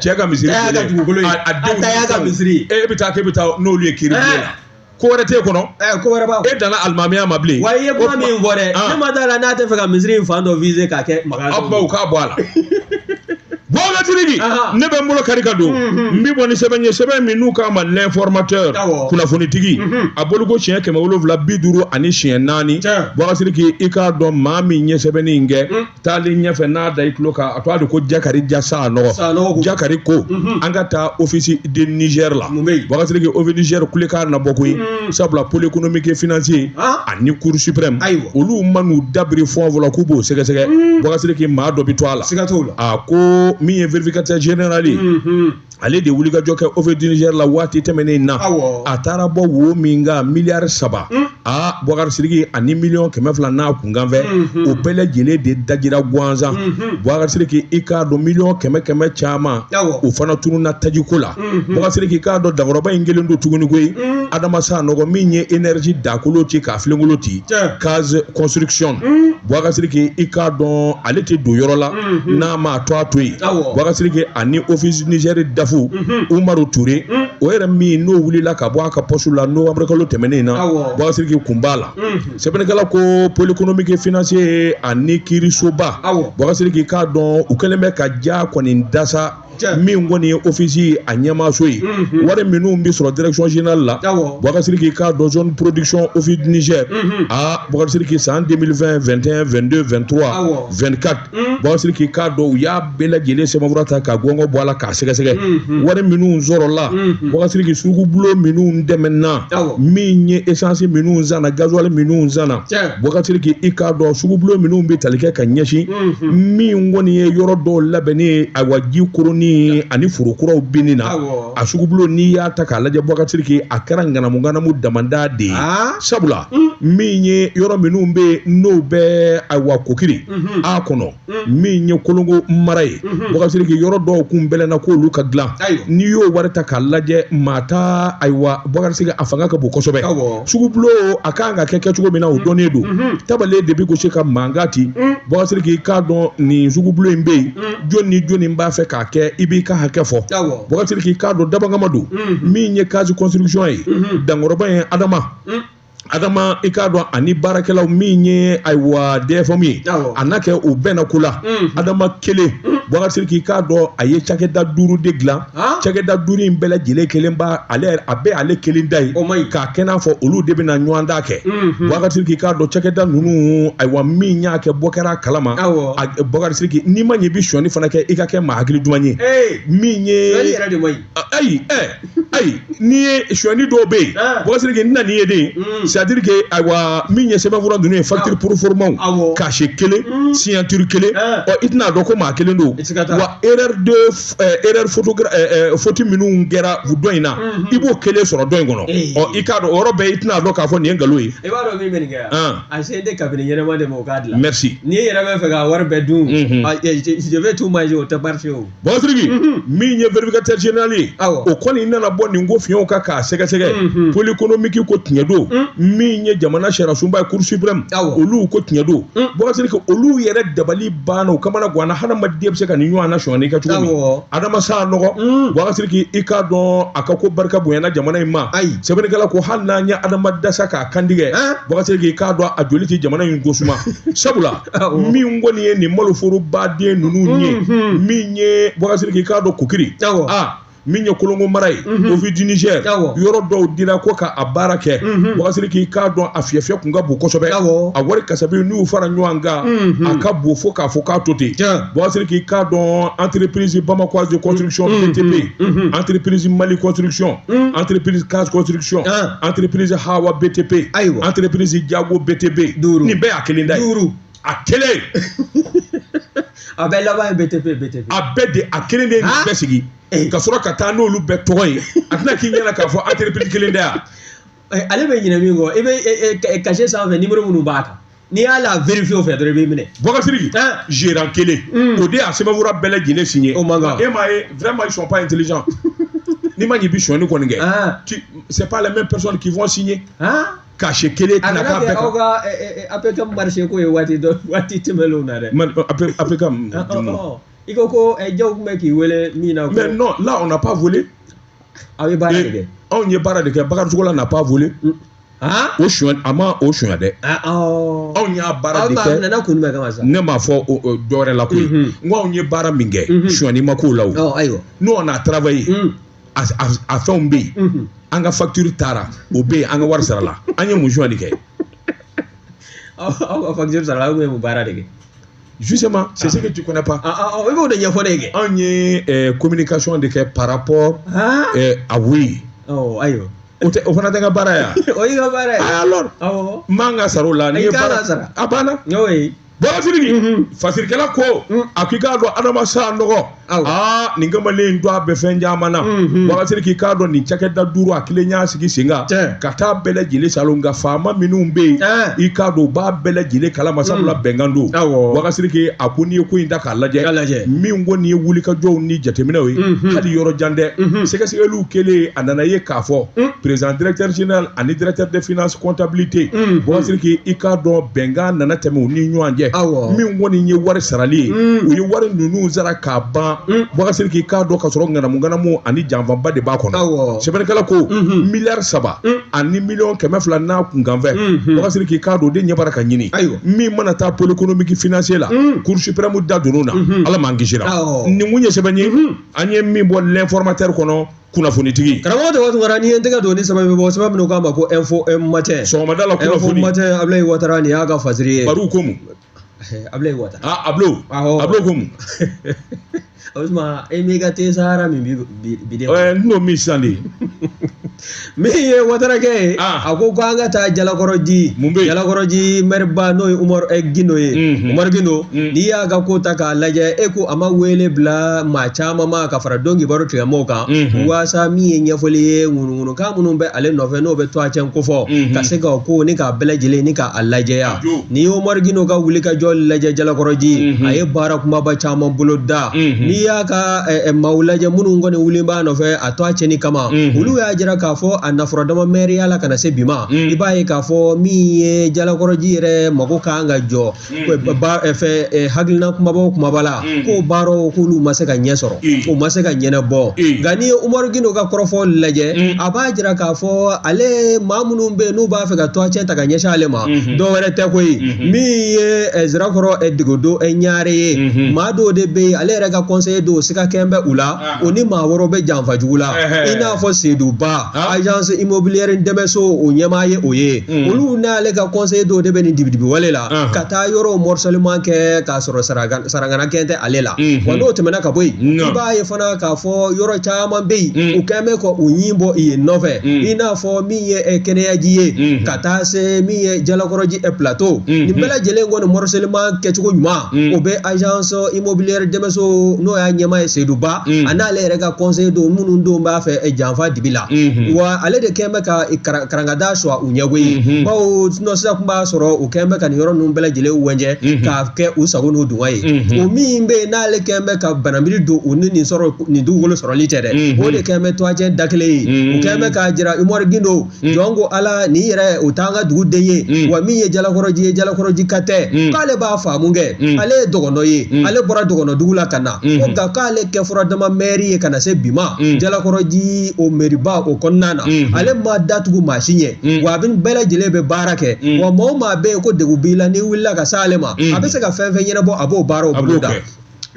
cɛ ka misiri a y'a ka dugukolo ye a denw a ta y'a ka misiri e bɛ taa k'e bɛ taa n'olu ye kiiri bulon la ko wɛrɛ t'e kɔnɔ ko wɛrɛ b'a e danna alimamiya ma bilen wa i ye kuma min fɔ dɛ ne ma d'a la n'a tɛ fɛ ka misiri in fan dɔ viser k'a kɛ magasin aw baw k'a bɔ a la Bɔdiriki ne bɛ n bolo kari ka don n bɛ bɔ ni sɛbɛn ye sɛbɛn min n'u k'a ma l'informateur kunnafonitigi a boloko siɲɛ 754 Bɔdiriki i k'a dɔn maa min ye sɛbɛnni in kɛ taalen ɲɛfɛ n'a da i tulo kan a to a de ko Jakari Ja Sanɔgɔ Jakari ko an ka taa office de Niger la Bɔdiriki office Niger kulekan na bɔ koyi sabula pôle économique et financier ani cour suprême olu man'u dabiri fɛn o fɛn la k'u b'o sɛgɛsɛgɛ Bɔdiriki maa dɔ bɛ to a la siga t'o la a ko min ye vérificateur général ye ale de wulikajɔ kɛ office du Niger la waati tɛmɛnen na a taara bɔ wo min kan miliyari 3 a Bɔkari Sidiki ani miliyɔn 200 n'a kunkan fɛ o bɛɛ lajɛlen de dajira gansan Bɔkari Sidiki i k'a dɔn miliyɔn 100 caman o fana tununna tajiko la Bɔkari Sidiki i k'a dɔn dankɔrɔba in kelen don tuguni koyi Adama Sanɔgɔ min ye énergie dakolo ci k'a filenkolo ci case construction Bɔkari Sidiki i k'a dɔn ale tɛ don yɔrɔ la n'a m'a to a to yen Bɔkari Sidiki ani office Niger dafu Umaru Ture O yɛrɛ min n'o wulila ka bɔ a ka poste la novembre kalo tɛmɛnen na, Boubacar Sidiki kun b'a la. Sɛbɛnnikɛla ko pôle économique et financier ani kiirisoba, Boubacar Sidiki k'a dɔn u kɛlen bɛ ka ja kɔni dasa min kɔni ye office a ɲɛmaaso ye. Wari minnu bɛ sɔrɔ direction générale la, Boubacar Sidiki k'a dɔn zone production office du Niger, aa Boubacar Sidiki, san 2020, 21, 22, 23, 24, Boubacar Sidiki k'a dɔn u y'a bɛɛ lajɛlen sɛbɛnfura ta ka gɔngɔn bɔ a la k'a sɛgɛsɛgɛ. Wari minnu sɔrɔla, Boubacar Sidiki, sugubulon minnu dɛmɛna, min ye essence minnu sanna, gasoil minnu sanna, Boubacar Sidiki i k'a dɔn sugubulon minnu bɛ tali kɛ ka ɲɛsin min kɔni ye yɔrɔ dɔw labɛnni ye, ayiwa, ji koronni ani foro kuraw binni na, a sugubulon n'i y'a ta k'a lajɛ, Boubacar Sidiki, a kɛra ŋanamu ŋanamu damanda de ye, sabula min ye yɔrɔ minnu bɛ yen n'o bɛ ayiwa Kokiri a kɔnɔ, min ye Kolongo mara ye, Boubacar Sidiki, yɔrɔ dɔw kun bɛlɛnna k'olu ka dilan, n'i y'o wari ta k'a lajɛ, maa ta, ayiwa, Boubacar Sidiki, a fanga ka bon kosɛbɛ. Sugubulon a kan ka kɛ kɛcogo min na, o dɔnnen don. Tabale de bɛ gosi ka mankan ci. Boubacar Sidiki k'a dɔn nin sugubulon in bɛ yen, jɔn ni jɔnni b'a fɛ k'a kɛ, i b'i ka hakɛ fɔ. Boubacar Sidiki k'a dɔn dabangama don. Min ye case construction ye, dankɔrɔba ye, Adama i k'a dɔn ani baarakɛlaw, min ye ayiwa DFM ye, a n'a kɛ u bɛnna ko la. Adama kelen, Boubacar Sidiki k'a dɔn a ye cakɛda 5 de dilan. Cakɛda 5 in bɛɛ lajɛlen kelen b'a ale, a bɛɛ ale kelen da ye, k'a kɛ n'a fɔ olu de bɛna ɲɔgɔn da kɛ. Boubacar Sidiki k'a dɔn cakɛda ninnu, ayiwa, min y'a kɛ bɔ kɛra a kalama. Boubacar Sidiki, n'i ma ɲɛ i bɛ sonyani fana kɛ, i ka kɛ maa hakili duman ye. Min ye ayi ayi n'i ye sonyani dɔw bɛ yen, Boubacar Sidiki, n na n'i ye de, c'est à dire que ayiwa, min ye sɛbɛnfura ninnu ye, facture proformaw, cachet kelen, signature kelen, ɔ i tɛna dɔn ko maa kelen don wa. Erreur de erreur photogra faute minnu kɛra dɔ in na, i b'o kelen sɔrɔ dɔ in kɔnɔ. Ɔ i k'a dɔn o yɔrɔ bɛɛ, i tɛna dɔn k'a fɔ nin ye nkalon ye. I b'a dɔn min bɛ nin kɛ yan, a sen tɛ kabini ɲɛnɛma de ma o k'a dilan. Merci. N'i yɛrɛ bɛ fɛ ka wari bɛɛ dun, je vais tout manger, o tɛ marché o. Boubacar Sidiki, min ye vérificateur général ye, o kɔni nana bɔ nin ko fiɲɛw kan k'a sɛgɛsɛgɛ. Pôle économique ko tiɲɛ don. Min ye jamana sariyasunba ye, cour suprême, olu ko tiɲɛ don. Boubacar Sidiki, olu yɛrɛ dabali banna, u kamana ganna. Hadamaden bɛ se ka nin ɲɔgɔn na sonyani kɛ cogo min? Adama Sanɔgɔ, Boubacar Sidiki, i k'a dɔn a ka ko barika bonyana jamana in ma. Sɛbɛnnikɛla ko hali n'an ye Adama dasa k'a kantigɛ, Boubacar Sidiki, i k'a dɔn a joli tɛ jamana in gosuma, sabula min kɔni ye nin maloforobaden ninnu ye, min ye, Boubacar Sidiki, i k'a dɔn Kokiri, min ye Kolongo mara ye, Office du Niger, yɔrɔ dɔw dira ko ka a baara kɛ. Boubacar Sidiki, i k'a dɔn a fiyɛfiyɛ kun ka bon kosɛbɛ. A wari kasabi n'u y'u fara ɲɔgɔn kan, a ka bon fo k'a fɔ k'a to ten. Boubacar Sidiki, i k'a dɔn entreprise Bamakoise de construction BTP, entreprise Mali construction, entreprise Case construction, entreprise Hawa BTP, entreprise Diago BTP, nin bɛɛ y'a kelen da ye. A kelen. A bɛɛ laban ye BTP BTP. A bɛɛ de a kelen de ye nin bɛɛ sigi. Ka sɔrɔ ka taa n'olu bɛɛ tɔgɔ ye, a tɛna k'i ɲɛna k'a fɔ entreprise kelen tɛ yan. Ale bɛ ɲinɛ min kɔ, i bɛ cachet sanfɛ numéro minnu b'a kan, n'i y'a la vérifier o fɛ dɔrɔn i b'i minɛ. Boubacar Sidiki, gérant kelen, o de y'a sɛbɛnfura bɛɛ lajɛlen signé. O man kan. E m'a ye, vraiment ils sont pas intelligents. N'i ma ɲɛ i bɛ sonyani kɔni kɛ, c'est pas les mêmes personnes qui vont signer. Cachet kelen tɛna k'a bɛɛ kan. Aw ka APK marché ko ye waati dɔ waati tɛmɛnlenw na dɛ. APK. I ko ko jaw tun bɛ k'i wele min na. Mais non, là on n'a pas volé. Aw ye baara de kɛ. Anw ye baara de kɛ. Bakary Togola n'a pas volé. O suɲɛ, a ma o suɲɛ dɛ. Anw y'a baara de kɛ. Aw nana kun jumɛn kama sa? Ne m'a fɔ dɔ wɛrɛ la koyi. N ko anw ye baara min kɛ, suɲɛni ma k'o la o. Ayiwa. Nous on a travaillé. A fɛnw bɛ yen. An ka facture taara, o bɛ yen, an ka wari sara la. An ye mun suɲɛli kɛ? Aw ka facture sara la, aw ye mun baara de kɛ? Justement, c'est ce que tu connais pas. I b'o de ɲɛfɔ ne ye kɛ. Anw ye communication de kɛ par rapport à oui. Ayiwa. O tɛ, o fana tɛ n ka baara ye wa? O y'i ka baara ye. Alors. Awɔ. N man ka sara o la. N'i kan ka sara. A banna. Oui. Boubacar Sidiki, fasirikɛla ko a k'i k'a dɔn Adama Sanɔgɔ, aa nin kamalen in don a bɛ fɛn caman na. Boubacar Sidiki, k'a dɔn nin cakɛda 5 a kelen y'a sigi sen kan ka taa bɛɛ lajɛlen salon, nka faama minnu bɛ yen, i k'a dɔn u b'a bɛɛ lajɛlen kalama, sabula bɛnkan don. Boubacar Sidiki, a ko n'i ye ko in ta k'a lajɛ, min ko nin ye wulikajɔw ni jateminɛw ye, hali yɔrɔ jan tɛ. Sɛgɛsɛgɛliw kɛlen, a nana ye k'a fɔ président directeur général ani directeur des finances comptabilité, Boubacar Sidiki, i k'a dɔn bɛnkan nana tɛmɛ u ni ɲɔgɔn cɛ. Min kɔni ye wari sarali ye, u ye wari ninnu sara k'a ban. na Bubakari Sidiki k'a dɔn ka sɔrɔ ŋanamu ŋanamu ani janfaba de b'a kɔnɔ sɛbɛnnikɛla ko miliyari 3 ani miliyɔn 200 n'a kunkanfɛ Bubakari Sidiki k'a dɔn o de ɲɛ b'a la ka ɲini min mana taa pôle économique financier la cour suprême da donn'o na ala m'an kisira nin kun ye sɛbɛn ye an ye min bɔ l'informateur kɔnɔ kunnafonitigi karamɔgɔ Daba Tunkara n'i ye n tɛgɛ don ni sɛbɛn bɛ bɔ sɛbɛn minnu k'a ma ko info matin sɔgɔmada la kunnafoni info matin Abulayi Watara nin y'a ka fasiri ye bariw ko mun Abulayi Watara ah Ablo Ablo ko mun Ousmane e m'i ka te sahara min bi de n n'o min sisan de min ye Watarakɛ ye a ko ko an ka taa Jalakɔrɔji mun bɛ yen Jalakɔrɔji mɛriba n'o ye Umaru Gindo ye Umaru Gindo n'i y'a ka ko ta k'a lajɛ e ko a ma wele bila maa caman ma ka fara don kibaru tigilamɔgɔw kan waasa min ye ɲɛfɔli ye ŋunuŋunukan minnu bɛ ale nɔfɛ n'o bɛ tɔgɔcɛn kofɔ ka se ka o ko ni k'a bɛɛ lajɛlen ni k'a lajɛya n'i ye Umaru Gindo ka wulikajɔ lajɛ Jalakɔrɔji a ye baara kumaba caman bolo da n'i y'a ka maaw lajɛ minnu kɔni wulilen b'a nɔfɛ a tɔgɔ cɛnni kama olu y'a jira k'a fɔ a nafuradama mɛriya la ka na se bi ma i b'a ye k'a fɔ min ye Jalakɔrɔji yɛrɛ mago kan ka jɔ fɛ hakilina kumaba o kumaba la k'o baaraw k'olu ma se ka ɲɛ sɔrɔ u ma se ka ɲɛnabɔ nka n'i ye Umaru Gindo ka kɔrɔfɔ lajɛ a b'a jira k'a fɔ ale maa minnu bɛ yen n'u b'a fɛ ka tɔgɔcɛn ta ka ɲɛsin ale ma dɔw wɛrɛ tɛ koyi min ye Zirakɔrɔ Degodo Ɲare ye maa dɔw de bɛ yen ale yɛrɛ ka conseiller dɔw siga kɛn bɛ u la o ni maa wɛrɛw bɛ janfa jugu la i n'a fɔ Seydou Ba agence immobilière dɛmɛso o ɲɛmaa ye o ye olu n'ale ka conseiller dɔw de bɛ nin dibidibi wale la ka taa yɔrɔw morcellement kɛ k'a sɔrɔ sarangana kɛn tɛ ale la wa n'o tɛmɛna ka bɔ yen i b'a ye fana k'a fɔ yɔrɔ caman bɛ yen u kɛn bɛ ka u ɲin bɔ yen nɔfɛ i n'a fɔ min ye kɛnɛyaji ye ka taa se min ye Jalakɔrɔji plateau nin bɛɛ lajɛlen kɔni morcellement kɛcogo ɲuman o bɛ agence immobilière dɛmɛso n'o y'a ɲɛmaa ye Seydou Ba a n'ale yɛrɛ ka conseiller dɔw minnu don b'a fɛ janfa dibi la wa ale de kɛn bɛ ka karangada sɔrɔ u ɲɛ koyi bawo sinon sisan tun b'a sɔrɔ u kɛn bɛ ka nin yɔrɔ ninnu bɛɛ lajɛlen wɛnjɛ k'a kɛ u sago n'u dungɔ ye o min bɛ yen n'ale kɛn bɛ ka banabili don u ni nin sɔrɔ nin dugukolo sɔrɔli cɛ dɛ o de kɛn bɛ tɔgɔcɛn da kelen ye u kɛn bɛ k'a jira Umaru Gindo jɔn ko Ala nin yɛrɛ o t'an ka dugu den ye wa min ye Jalakɔrɔji ye Jalakɔrɔji ka tɛ k'ale b'a faamu kɛ ale ye dɔgɔnɔ ye ale bɔra dɔgɔnɔ dugu la ka na ko nka k'ale kɛ furadama mɛri ye ka na se bi ma Jalakɔrɔji o mɛriba o kɔnɔna na ale ma da tugu maa si ɲɛ wa a bɛ bɛɛ lajɛlen bɛ baara kɛ wa maa o maa bɛ yen ko degun b'i la n'i wulila ka s'ale ma a bɛ se ka fɛn fɛn ɲɛnabɔ a b'o baaraw boloda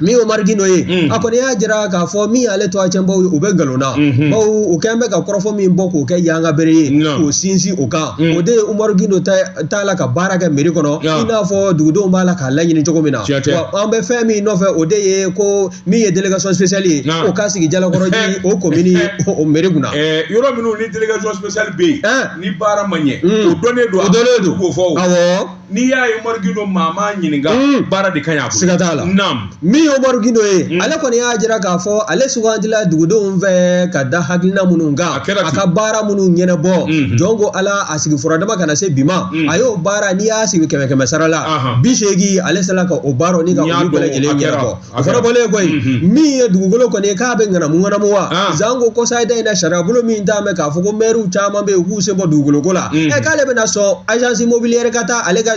min ye Umaru Gindo ye a kɔni y'a jira k'a fɔ min y'ale tɔgɔcɛnbaw ye u bɛ nkalon na bawo u kɛn bɛ ka kɔrɔfɔ min bɔ k'o kɛ yanga bere ye k'o sinsin o kan o de ye Umaru Gindo t'a la ka baara kɛ mairie kɔnɔ i n'a fɔ dugudenw b'a la k'a laɲini cogo min na wa an bɛ fɛn min nɔfɛ o de ye ko min ye délégation spéciale ye o ka sigi Jalakɔrɔji o commune o mairie kunna yɔrɔ minnu ni délégation spéciale bɛ yen ni baara ma ɲɛ o dɔnnen don o dɔnnen don k'o fɔ o awɔ n'i y'a ye Umaru Gindo maa m'a ɲininka baara de ka ɲi a bolo siga t'a la naam min ye Umaru Gindo ye ale kɔni y'a jira k'a fɔ ale sugandila dugudenw fɛ ka da hakilina minnu kan A kɛra a ten. ka baara minnu ɲɛnabɔ jɔn ko Ala a sigi furadama ka na se bi ma a y'o baara n'i y'a sigi kɛmɛ kɛmɛ sara la 80 ale sera ka o baaraw ni ka N y'a olu bɛɛ dɔn, a lajɛlen kɛra. ɲɛnabɔ o fana bɔlen kɔ yen min ye dugukolo kɔni ye k'a bɛ ŋanamu ŋanamu wa zanko kɔsayida in na sariya bolo min t'a mɛn k'a fɔ ko mɛriw caman bɛ yen u k'u sen bɔ dugukolo ko la ɛ k'ale bɛna sɔn agence immobilière ka taa ale ka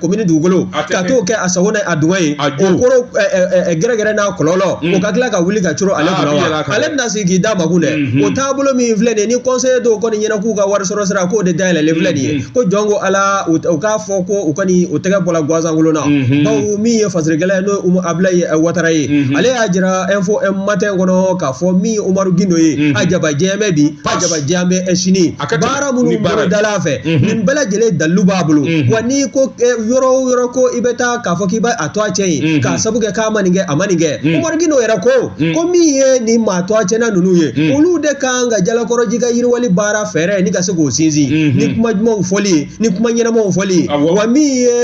commune dugukolo ka t'o kɛ a sago n'a dungɔ ye o koro gɛrɛgɛrɛ n'a kɔlɔlɔ o ka tila ka wuli ka coro ale kunna wa ale bɛna sigi k'i da makun dɛ o taabolo min filɛ nin ye ni conseiller dɔw kɔni ɲɛna k'u ka wari sɔrɔ sira k'o de dayɛlɛlen filɛ nin ye ko jɔn ko Ala u k'a fɔ ko u kɔni o tɛgɛ bɔla gansankolon na bawo min ye fasirikɛla ye n'o ye Abulayi Watara ye ale y'a jira info matin kɔnɔ k'a fɔ min ye Umaru Gindo ye a jaba jɛman bɛ bi a jaba jɛman bɛ sini baara minnu bolodala a fɛ nin bɛɛ lajɛlen dalilu b'a bolo wa n'i ko yɔrɔ o yɔrɔ ko i bɛ taa k'a fɔ k'i b'a a tɔgɔ tiɲɛ ye k'a sabu kɛ k'a ma nin kɛ a ma nin kɛ Umaru Gindo yɛrɛ ko ko min ye nin maa tɔgɔ tiɲɛna ninnu ye olu de kan ka Jalakɔrɔji ka yiriwali baara fɛɛrɛ ni ka se k'o sinsin ni kuma ɲumanw fɔli ye ni kuma ɲɛnamaw fɔli ye wa min ye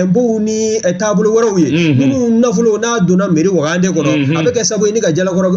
ɛnpow ni taabolo wɛrɛw ye minnu nafolo n'a donna mairie wagande kɔnɔ a bɛ kɛ sababu ye ni ka Jalakɔrɔ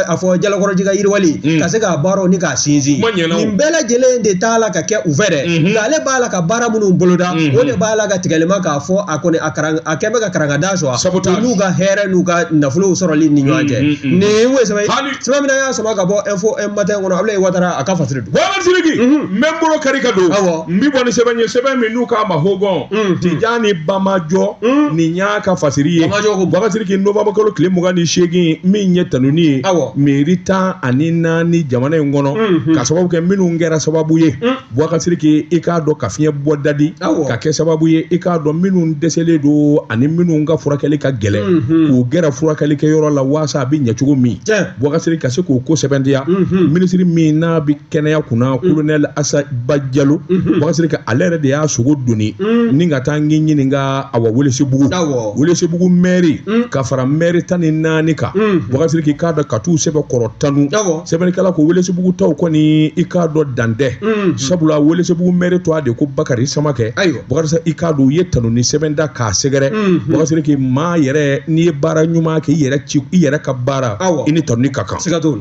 a fɔ Jalakɔrɔji ka yiriwali ka se k'a baaraw ni k'a sinsin nin bɛɛ lajɛlen de t'a la ka kɛ u fɛ dɛ nka ale b'a la ka baara minnu boloda o de b'a la ka tigɛlima k'a fɔ a kɔni a kɛn bɛ ka karangada sɔrɔ n'u ka hɛrɛ n'u ka nafolow sɔrɔli ni ɲɔgɔn cɛ. Nin ye sɛbɛn sɛbɛn min y'a sama ka bɔ Info Matin kɔnɔ, Abulayi Watara a ka fasiri don. Boubacar Sidiki, n bɛ n bolo kari ka don, n bi bɔ ni sɛbɛn ye, sɛbɛn min n'u k'a ma Hogon, Tijani Bamajɔ, nin y'a ka fasiri ye. Boubacar Sidiki, novembre kalo tile 28, min ye tanuni ye mairie 14 jamana in kɔnɔ, ka sababu kɛ minnu kɛra sababu ye, Boubacar Sidiki, i k'a dɔn ka fiɲɛ bɔ dadi ka kɛ sababu ye, i k'a dɔn minnu dɛsɛlen don ani minnu ka furakɛli ka gɛlɛn, k'u gɛrɛ furakɛli kɛyɔrɔ la waasa a bɛ ɲɛ cogo min. Boubacar Sidiki, ka se k'o ko sɛbɛntiya, minisiri min n'a bɛ kɛnɛya kunna, colonel Asa Bajalo, Boubacar Sidiki, ale yɛrɛ de y'a sogo doni ni ka taa n ɲininka awa Welesebugu, Welesebugu mairie ka fara mairie 14 kan. Boubacar Sidiki, k'a dɔn ka t'u sɛbɛn kɔrɔ tanu. Sɛbɛnnikɛla ko Welesebugu taw kɔni, i k'a dɔn dan tɛ, sabula Welesebugu mairie tɔgɔ de ko Bakari Samakɛ. Boubacar Sidiki, i k'a dɔn u ye tanu ni sɛbɛn da k'a sɛgɛrɛ. Boubacar Sidiki, maa yɛrɛ n'i ye baara ɲuman kɛ, i yɛrɛ ci i yɛrɛ ka baara, i ni tanuni ka kan.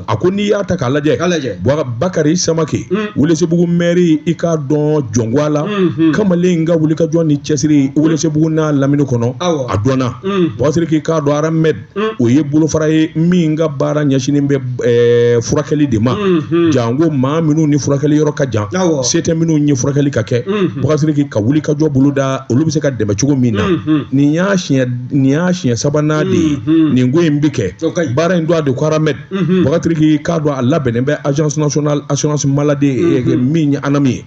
A ko n'i y'a ta k'a lajɛ, Bakari Samakɛ, Welesebugu mairie, i k'a dɔn jɔnko la, kamalen ka wulikajɔ ni cɛsiri Welesebugu n'a lamini kɔnɔ, a dɔnna. Boubacar Sidiki, k'a dɔn Aramed, o ye bolofara ye min ka baara ɲɛsinnen bɛ furakɛli de ma, janko maa minnu ni furakɛli yɔrɔ ka jan, se tɛ minnu ye furakɛli ka kɛ. Boubacar Sidiki, ka wulikajɔ bolo da olu bɛ se ka dɛmɛ cogo min na. Nin y'a siɲɛ sabanan de ye nin ko in bɛ kɛ. Baara in don a de ko Aramed. Boubacar Sidiki, k'a dɔn a labɛnnen bɛ Agence nationale assurance maladie min ye ANAM ye.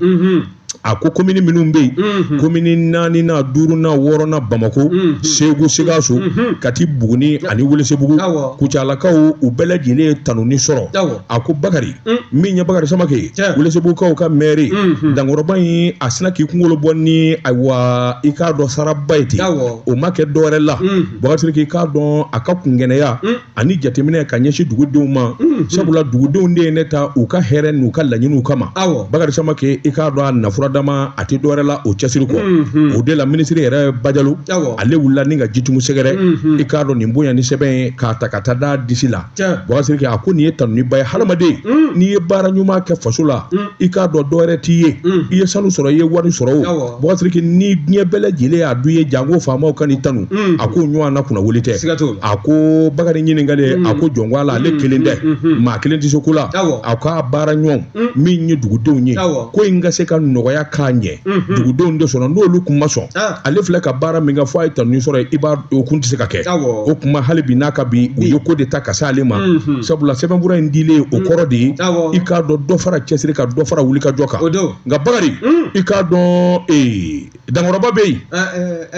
A ko komini minnu bɛ yen, komini 4nan, 5nan, 6nan, Bamakɔ, Segu, Sikaso, Kati, Buguni ani Welesebugu, Kucalakaw, u bɛɛ lajɛlen ye tanuni sɔrɔ. A ko Bakari, min ye Bakari Samakɛ ye, Welesebugukaw ka mairie, dankɔrɔba in a sina k'i kunkolo bɔ ni ayiwa i k'a dɔn saraba ye ten, o ma kɛ dɔwɛrɛ la. Boubacar Sidiki, k'a dɔn a ka kungɛnɛya ani jateminɛ ka ɲɛsin dugudenw ma, sabula dugudenw de ye ne ta u ka hɛrɛ n'u ka laɲiniw kama. Bakari Samakɛ, i k'a dɔn a nafura dama a tɛ dɔwɛrɛ la o cɛsiri kɔ. O de la minisiri yɛrɛ Bajalo, ale wulila ni ka jitumu sɛgɛrɛ, i k'a dɔn nin bonya ni sɛbɛn ye k'a ta ka taa da disi la. Boubacar Sidiki, a ko nin ye tanuniba ye. Hadamaden, n'i ye baara ɲuman kɛ faso la, i k'a dɔn dɔwɛrɛ t'i ye, i ye sanu sɔrɔ, i ye wari sɔrɔ o. Boubacar Sidiki, ni diɲɛ bɛɛ lajɛlen y'a dun ye, janko faamaw ka n'i tanu, a k'o ɲɔgɔn na kunnawuli tɛ. A ko Bakari ɲininkalen, a ko jɔnko a la, ale kelen tɛ, maa kelen tɛ se ko la. A k'a baara ɲɔgɔn min ye dugudenw ye, ko in ka se ka nɔgɔya k'a ɲɛ, dugudenw de sɔnna, n'olu kun ma sɔn, ale filɛ ka baara min kɛ fo a ye tanuni sɔrɔ, i b'a o kun tɛ se ka kɛ. O kuma hali bi n'a ka bi, u ye ko de ta ka se ale ma, sabula sɛbɛnfura in dilen o kɔrɔ de ye, i k'a dɔn dɔ fara cɛsiri kan, dɔ fara wulikajɔ kan. Nka Bakari, i k'a dɔn dankɔrɔba bɛ yen.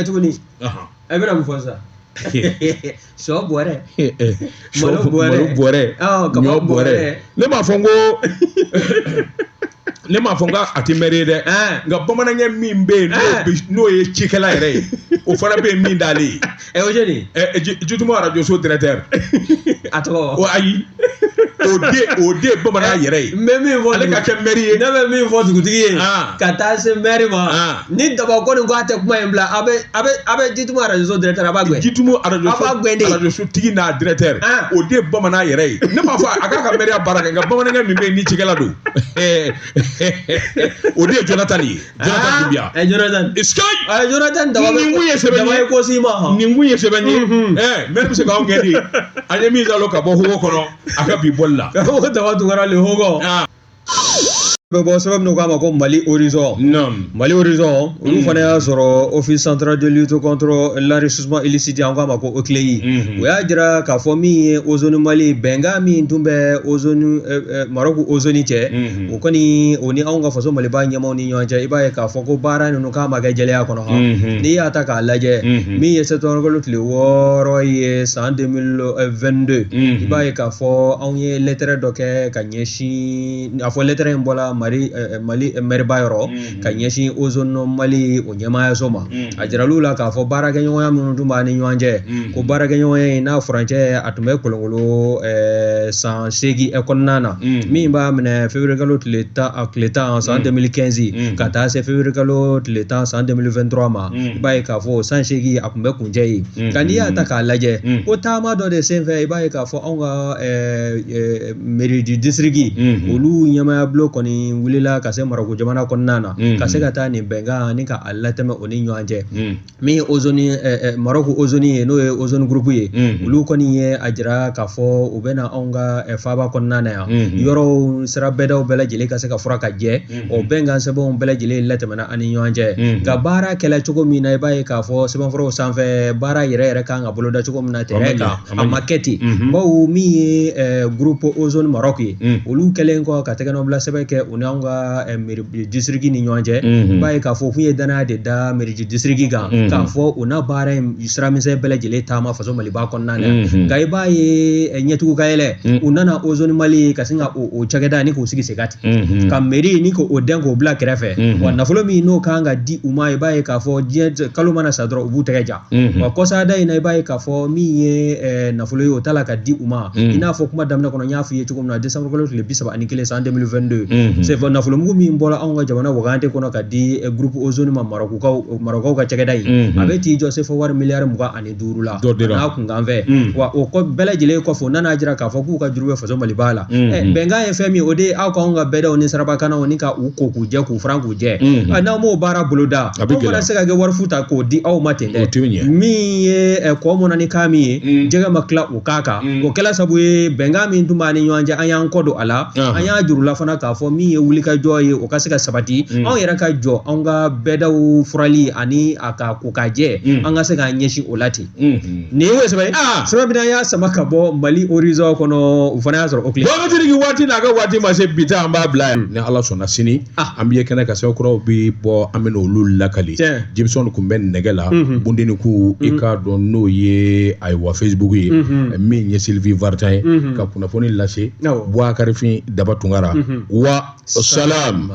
Tuguni ɛ bɛna mun fɔ sisan? Sɔ bɔrɛ, malo bɔrɛ, ɲɔ bɔrɛ. Ne m'a fɔ n ko ne m'a fɔ n k'a tɛ mɛri ye dɛ, nka bamanankɛ min bɛ yen n'o ye cikɛla yɛrɛ ye, o fana bɛ yen min d'ale ye. O jɔni? Jitumu arajoso directeur. A tɔgɔ? O ayi, o de ye bamanan yɛrɛ ye. N bɛ min fɔ, ale ka kɛ mɛri ye. Ne bɛ min fɔ dugutigi ye, ka taa se mɛri ma, ni daba ko nin ko a tɛ kuma in bila, a bɛ Jitumu arajoso directeur, a b'a gɛn. Jitumu arajoso tigi n'a directeur, o de ye bamanan yɛrɛ ye. Ne m'a fɔ a k'a ka mɛriya baara kɛ, nka bamanankɛ min bɛ yen ni cikɛla don, o de ye Jonathan ye. Jonathan Doumbia. Jonathan. Sky. Jonathan daba bɛ. Nin kun ye sɛbɛn ye. Daba ye ko s'i ma. Nin kun ye sɛbɛn ye. Mɛri bɛ se k'anw gɛn de. An ye min salo ka bɔ hogo kɔnɔ, a ka bi bɔli la. Karamɔgɔ Daba Tunkara le hogo. Bɛ bɔ sɛbɛn min k'a ma ko Mali Horizon. Mali Horizon, olu fana y'a sɔrɔ Office central de lutte contre l'enrichissement illicite, an k'a ma ko OCLEI. O y'a jira k'a fɔ min ye Ozone Mali bɛnkan min tun bɛ Ozone Maroc Ozone cɛ, o kɔni o ni anw ka faso Maliba ɲɛmaaw ni ɲɔgɔn cɛ, i b'a ye k'a fɔ ko baara ninnu k'a ma kɛ jɛlenya kɔnɔ han. N'i y'a ta k'a lajɛ, min ye septembre kalo tile 6 ye san 2022, i b'a ye k'a fɔ anw ye lettre dɔ kɛ ka ɲɛsin, a fɔ lettre in bɔla Mali mɛriba yɔrɔ ka ɲɛsin Ozone Mali o ɲɛmaayaso ma. A jiral'u la k'a fɔ baarakɛɲɔgɔnya minnu tun b'a ni ɲɔgɔn cɛ, ko baarakɛɲɔgɔnya in n'a furancɛ a tun bɛ kolonkolon san 8 kɔnɔna na, min b'a minɛ février kalo tile 10 san 2015 ka taa se février kalo tile 10 san 2023 ma. I b'a ye k'a fɔ san 8 a tun bɛ kuncɛ yen. Nka n'i y'a ta k'a lajɛ, ko taama dɔ de senfɛ, i b'a ye k'a fɔ anw ka mairie du district olu ɲɛmaayabulon kɔni nin wulila ka se Marɔku jamana kɔnɔna na ka se ka taa nin bɛnkan ni ka a latɛmɛ o ni ɲɔgɔn cɛ. Min ye Ozone Marɔku Ozone ye, n'o ye Ozone Groupe ye, olu kɔni ye a jira k'a fɔ u bɛna anw ka faaba kɔnɔna na yan, yɔrɔw sira bɛɛdaw bɛɛ lajɛlen ka se ka furan ka jɛ. O bɛnkan sɛbɛnw bɛɛ lajɛlen latɛmɛna an ni ɲɔgɔn cɛ. Nka baara kɛla cogo min na, i b'a ye k'a fɔ sɛbɛnfuraw sanfɛ baara yɛrɛ yɛrɛ kan ka boloda cogo min na terrain kan, a ma kɛ ten, bawo min ye Groupe Ozone Maroc ye, olu kɛlen kɔ ka tɛgɛnɔbila sɛbɛn kɛ u ni anw ka mairie district ni ɲɔgɔn cɛ, i b'a ye k'a fɔ u kun ye danaya de da mairie district kan k'a fɔ u na baara in siramisɛn bɛɛ lajɛlen taama faso Maliba kɔnɔna na. Nka i b'a ye ɲɛtugu ka yɛlɛ, u nana Ozone Mali ka sin ka o cakɛda ni k'o sigi sen kan ten, ka mairie ni k'o dɛn k'o bila kɛrɛfɛ. Wa nafolo min n'o kan ka di u ma, i b'a ye k'a fɔ diɲɛ kalo mana sa dɔrɔn, u b'u tɛgɛ ja. Wa kɔsada in na, i b'a ye k'a fɔ min ye nafolo ye, o t'a la ka di u ma. I n'a fɔ kuma daminɛ kɔnɔ, n y'a f'i ye cogo min na, décembre kalo tile 31 san 2022, CFA nafolomugu min bɔra anw ka jamana wagande kɔnɔ ka di groupe Ozone ma, Marɔkukaw ka cakɛda in, a bɛ t'i jɔ CFA wari miliyari 25 la n'a kunkanfɛ. Wa o kɔ bɛɛ lajɛlen kɔfɛ, u nana jira k'a fɔ k'u ka juru bɛ faso Maliba la. Bɛnkan ye fɛn min, o de ye aw k'anw ka bɛɛdaw ni sirabakanaw ni ka u ko k'u jɛ, k'u furan k'u jɛ. N'aw m'o baara boloda, anw fana se ka kɛ wari fu ta k'o di aw ma ten dɛ. Min ye kɔ mɔnna ni kan min ye, jɛgɛ ma tila o k'a kan. O kɛla sabu ye, bɛnkan min tun b'an ni ɲɔgɔn cɛ, an y'an kɔ don a la. An y'a jurula fana k'a fɔ min ye wulikajɔ ye, o ka se ka sabati. Anw yɛrɛ ka jɔ anw ka bɛɛdaw furali ani a ka ko ka jɛ, an ka se k'an ɲɛsin o la ten. Nin ye sɛbɛn sɛbɛn min an y'a sama ka bɔ Mali Horizon kɔnɔ, u fana y'a sɔrɔ o tile. Wagati waati n'a ka waati ma se, bi ta an b'a bila yan. Ni Ala sɔnna, sini an bɛ kɛnɛ kan, sɛbɛn kuraw bɛ bɔ, an bɛ n'olu lakali. Jimson tun bɛ nɛgɛ la bundeniku, i k'a dɔn n'o ye ayiwa Facebook ye, min ye Sylvie Vartan ye ka kunnafoni lase. Buwakarifin Daba Tunkara wa salam.